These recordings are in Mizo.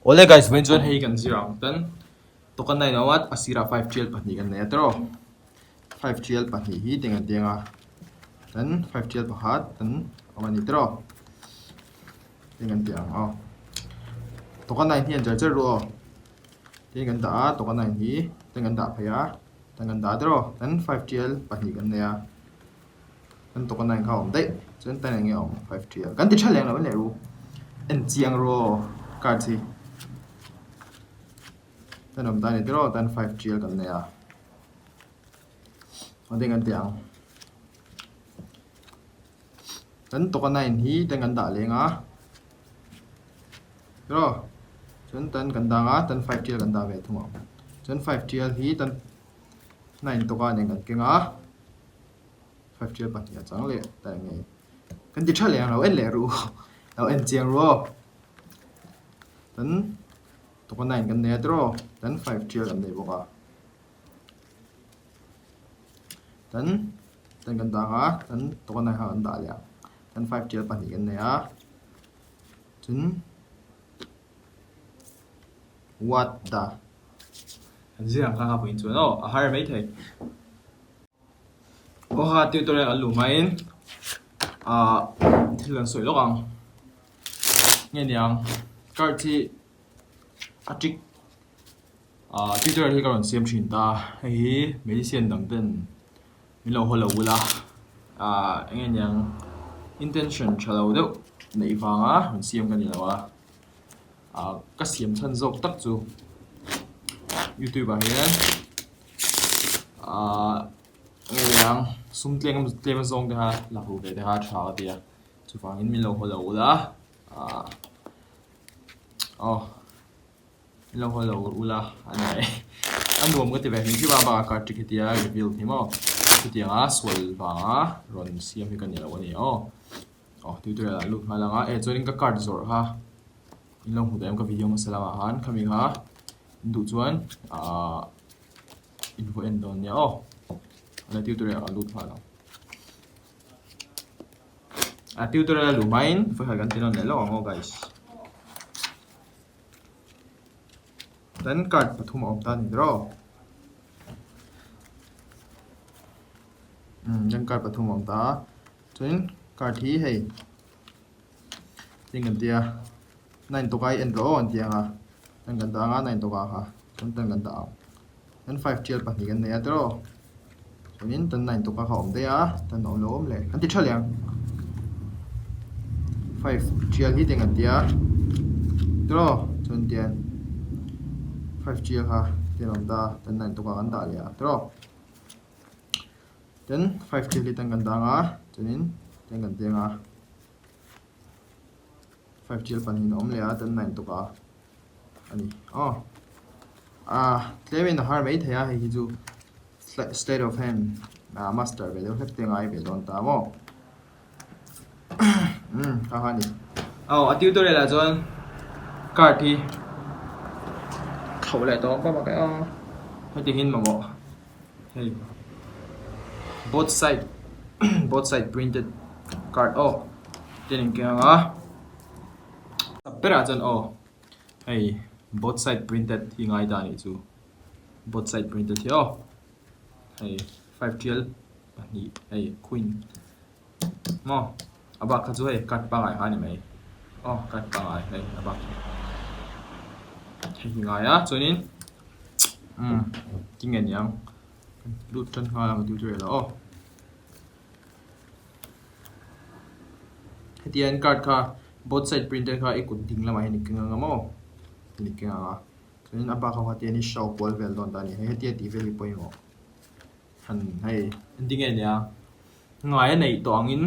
Awle guys vawiin chuan hei kan zir ang tan token nine awm a a sirah 5 tl pahnih kan nei a tiraw 5 tl pahnih hi tiang an tiang a tan 5 tl pakhat tan awm a ni tiraw tiang kan ti ang aw token nine hi an char char ru aw tiang kan dah a token nine hi tiang kan dah phei a tiang kan dah a tiraw tan 5 tl pahnih kan nei a. Kan tawk a nine kha a awm daih chuan tan eng nge a awm 5 tl kan ti tha leng lo en leh ru en chiang ru aw card hi tan awm ta a ni tiraw tan 5 tl kan nei a a ding an ti ang kan tawk a nine hi tan kan dah leng a tiraw chuan tan kan dang a tan 5 tl kan dah ve thung ang chuan 5 tl hi tan nine tawk a nen kan keng a. 5 tial pahnih a chang leh ta eng nge kan ti tha leh ang lo en leh ru lo en chiang ru aw tan tawka 9 kan nei a tiraw tan 5 tial kan nei bawk a tan tan kan dang a tan tawka 9 kha kan dah leh ang tan 5 tial pahnih kan nei a chun what the Kan zir ang kha kha puiin chuan aw a har mai thei. Aw ha tutorial an luh hmain ah thil an sawi lawk ang. Nge niang card hi a trick ah tutorial hi ka rawn siam thin ta hei hi medicine dang ten min lo haw lo ula ah enge niang intention tha lo deuh neih vanga rawn siam ka ni lo a. Ah ka siam chhan zawk tak chu youtube ah hian ah nge ang sum tlem tlem a zawng te kha la hmuh ve te kha a tha ka ti a chuvangin min lo haw lo ula ah aw min lo haw lo ula a ni mai a nuam ka ti ve hrim hrim a bakah kartik hetia reveal hi maw chutianga sual vanga rawn siam hi ka ni lo a ni aw. Aw tutorial ah lut nghal ang a e chuanin ka card zawrh kha in lo hmu tawh em ka video hmasa lamah khan khami kha in duh chuan ahh in vaw en dawn nia aw ala tutorial ah lut nghal ang a tutorial a luh hmain vawikhat kan ti nawn leh lawk ang aw guys then card pathum a awm ta a ni ber aw. Umm then card pathum a awm ta a. Chuanin card hi hei thing kan tia nine tawka i en rawh aw an ti ang a tan kan dah ang a nine tawka kha chuan tan kan dah ang tan five tial pahnih kan nei a tiraw chuanin tan nine tawka kha a awm daih a tan a awm lo awm leh kan ti tha leh ang five tial hi tiang kan tia tiraw chuan tian five tial kha tian a awm ta a tan nine tawka kan dah leh a tiraw. Tin 5 thil hi tan kan dang a chuanin tan kan teng a 5 thil pahnihin a awm leh a tan 9 tuk a a ni aw a tlemin a har mai thei a hei hi chu state of hand ah master ve deuh hlek te ngai ve dawn ta maw umm kha kha a ni aw a tutorial ah chuan card hi thlauh leh tawh ang bawk a heti hian mamawh. Hei both side both side printed card aw ten in keng ang a chak berah chuan aw hei both side printed hi ngai ta anih chu both side printed hi aw hei five tial pahnih hei queen maw a bak kha chu hei card pangngai kha a ni mai aw card pangngai hei a bak chu hei hi ngai a chuanin. Umm tinge niang lut tan nghal ang tutorial ah aw hetiang card kha both side printer kha i kut ding lamah hian i keng ang a maw i keng ang a chuanin a bak ho kha tihian i show kual vel dawn ta a ni hei hetia tih vel hi pawimawh han hei tinge nia ngai a neih tawh angin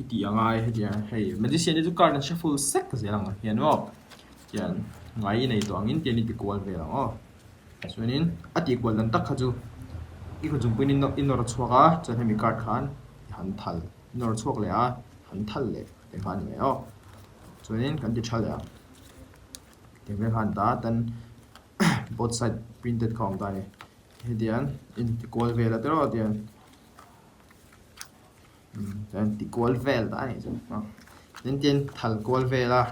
i tih a ngai hetiang hei magician te chu card an shuffle sek zel ang hian maw tian ngai i nei tawh angin tian i ti kual vel ang aw chuanin a tih kual dan tak kha chu i kut zungpuiin i nawr chhuak a chuan hemi card khan i han thal i nawr chhuak leh a han thal leh tih kha a ni mai aw chuanin kan ti tha leh ang tiang vel khan ta tan both side printed kha a awm ta a ni hetiang in ti kual vel a tiraw tiang. Chuan ti kual vel ta a nih chu tin tin thal kual vel a.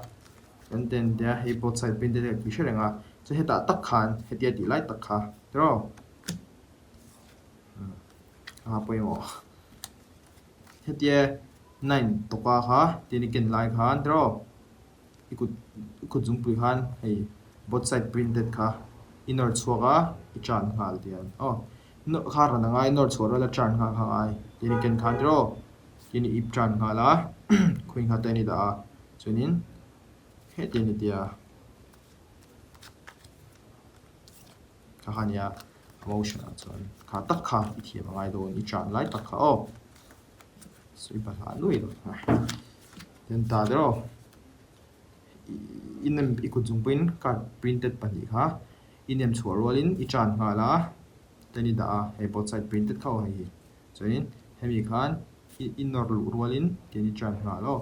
Chuan ten tia hei both side printed a tih hre reng a, chuan hetah tak khan hetia tih lai tak kha tiraw a pawimawh hetia nine tawka kha tin i ken lai khan tiraw i kut i kut zungpui khan hei both side printed kha i nawr chhuak a i turn nghal tiang aw kha ran a ngai nawr chhuah rual a turn nghal kha a ngai tin i ken khan tiraw. Tin i ip tan nghal a, khawi nghat a ni dah a, chuanin heti a ni tia kha kha nia a motion ah chuan kha tak kha i thiam a ngai dawn i tan lai tak kha aw sawi pa hlah nuai lo tin ta der aw i nem i kut chung pawhin card printed pahnih kha i nem chhuah rualin i tan nghal a ten i dah a hei both side printed kha aw hei hi. Chuanin hemi khan i nawr luh rualin tian i tan nghal aw.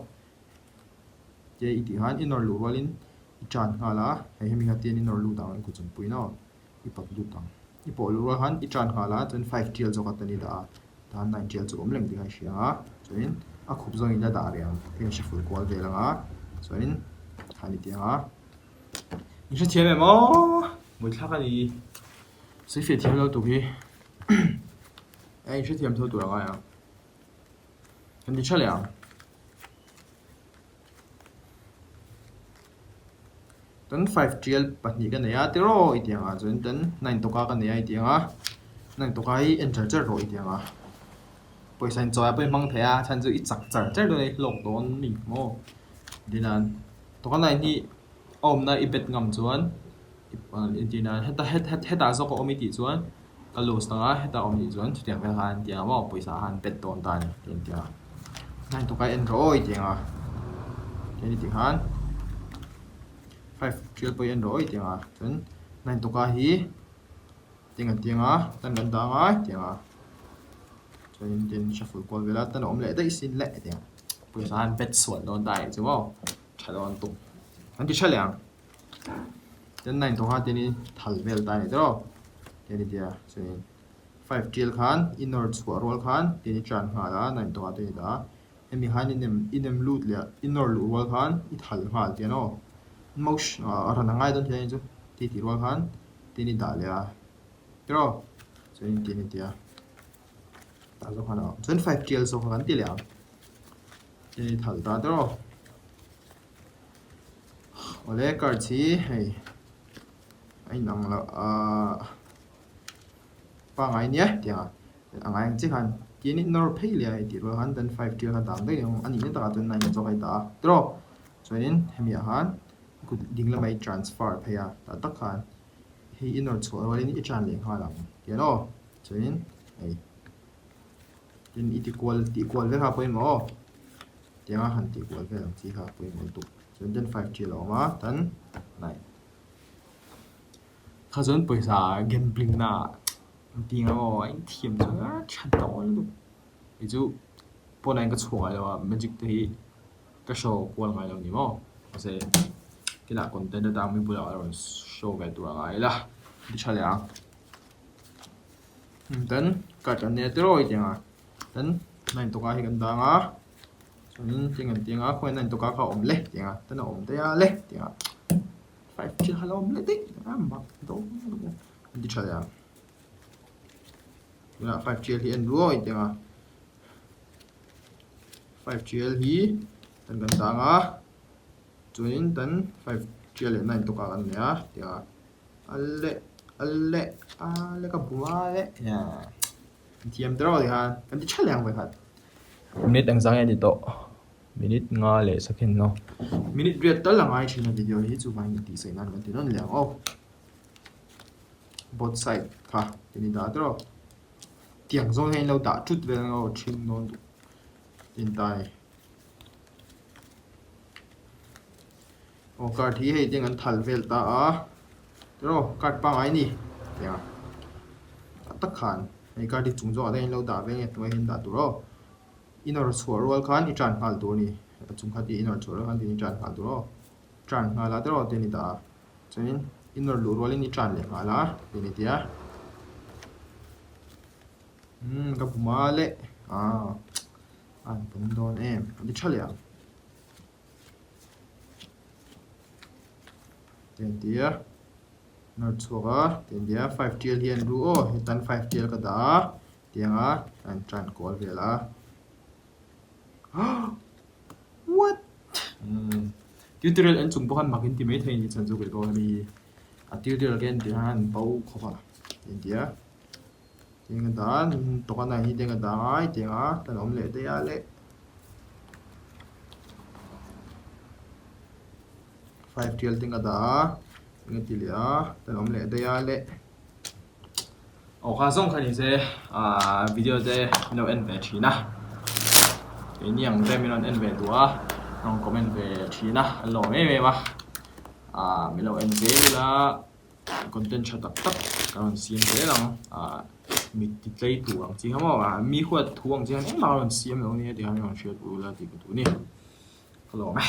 Tia i tih khan i nawr luh rualin i tan nghal a, hei hemi kha tian i nawr lut ang i kut chungpuiin aw, i pawt lut ang. I pawh luh rual khan i tan nghal a, chuan five tial zawk atan i dah a, tahan nine tial chu awm reng tih kha i hria ang a, chuanin a khup zawngin la dah rih ang, heng hre ful kual vel ang a, chuanin khan i ti ang a. In hrethiam em aw? Mawithlak a ni. Sawifiah thiam lo tuk hi. A inhrethiam tho tur a ngai ang. Kan ti tha leh ang. Tan 5 trial pahnih ka nei a tiraw i ti ang a chuan tan 9 tawka ka nei a i ti ang a 9 tawka hi en char char rawh i ti ang a pawisa in chawi ah pawh i hmang thei a chhan chu i chak char char dawn a i hlawk dawn mi maw dinan tawka 9 hi a awmna i bet ngam chuan Entirnan heta hetah zawk a awm i tih chuan ka lose tang a, hetah a awm tih chuan chutiang vel khan tiang maw pawisa khan bet dawn ta a ni tih an ti a. Nine tawka en rawh aw i tih ang a, tiang i tih khan five trial pawh i en rawh aw i tih ang a, chuan nine tawka hi tiang an ti ang a, tan kan dang a tiang a, chuanin tin shuffle kual vel a, tan a awm leh daih sin leh tiang pawisa khan bet sual dawn ta a nih chu maw tha dawn tuk an ti tha leh ang. Ten nine tawh kha tin i thal vel ta a ni tawh tian i tia chuanin five tial khan i nawr chhuah rual khan tin i tan nghal a nine tawh ah te i dah a hemi khan i nem i nem lut leh i nawr luh rual khan i thal nghal tian aw motion a rawn a ngai dawn thei a ni chu ti tih rual khan tin i dah leh a tiraw chuanin tin i tia tah zawk khan a awm chuan five tial zawk kha kan ti leh ang tin i thal ta tiraw. Awle cards hi hei a inang loh ahh pangngai nia tiang a a ngai ang chiah khan tin i nawr phei leh a hei tih rual khan ten five tial kha dang daih ang a nihna takah chuan nine zawk a i dah a tiraw chuanin hemi ah khan kut ding lamah i transfer phei a tah tak khan hei i nawr chhuah rualin i tan leh nghal ang tiang aw chuanin hei tin i ti kual tih kual vek a pawimawh aw. Tianga han tih kual vel ang chi kha pawimawh lutuk. Chuan ten 5 chi a lo awm a, tan 9. Kha chuan pawisa gambling na an ti ang aw, a inthiam chuan a tha dawn lutuk. Kei chu pawnah hian ka chhuak ngai lo a, magic te hi ka show kual ngai lo ni maw. Mahse kinah content atang mi bulah a rawn show ve tur a ngai la, ti tha leh ang. Tan card an nei a tiraw i ti ang a. Tan nine tawka hi kan dang a chuanin tiang an tiang a khawngaih nine tawka kha a awm le tiang a tan a awm daih a le tiang a five thil kha la awm leh daih a mak dawn lutuk an ti tha leh ang tunah five trial hi en ruai tiang a five trial hi tan kan dang a chuanin tan five trial leh nine tawka kan nei a tiang a a leh a leh a leh ka bum a leh. Thiam te rawh khan kan ti tha leh ang vekhat. Minute engzah nge ni tawh? Minute nga leh second no. Minute riat tal a ngai thin a video hi chuvangin tih sawi nan kan ti nawn leh ang aw. Both side kha ti ni dah te rawh. Tiang zawng hian in lo dah thut vel ang aw thin dawn duh tin ta a ni. Aw card hi hei tiang an thal vel ta a tiraw card pangngai a ni tiang a tak khan hei card hi chung zawngah te hian lo dah vel nge hnuaiah hian dah tur aw i nawr chhuah rual khan i tan nghal tur a ni a chung kha tih i nawr chhuah rual khan i tan nghal tur aw tan nghal a tiraw tian i dah a chuanin i nawr luh rualin i tan leh nghal a tian i ti a umm ka bum a leh ah a han pawm dawn em a ti tha leh ang. Tiang tia nawr chhuak a tiang tia five tial hi an ru aw hetan five tial ka dah a tiang a an tan kual vel a what tutorial en chung pawh khan mak in ti mai thei a ni chhan chu kei pawh hemi a tutorial ka en tih khan an bo khawp a tiang tia tiang a dah a tawkana hi tiang a dah a tiang a tan awm leh daih a leh. Five tial te ka dah a, eng a ti leh a, tan awm leh daih a leh. Aw kha zawng kha ni se ah video te min lo en ve thin a, keini ang te min rawn en ve duh a, rawn comment ve thin a, an lawm em em a, ah min lo en zel ila content tha tak tak ka rawn siam zel ang ah mit ti tlei tur ang chi kha maw ah mi huat thu ang chi khan engmah a rawn siam lo nia tih khan rawn hriat ula tih ka duh a ni. Ka lawm e.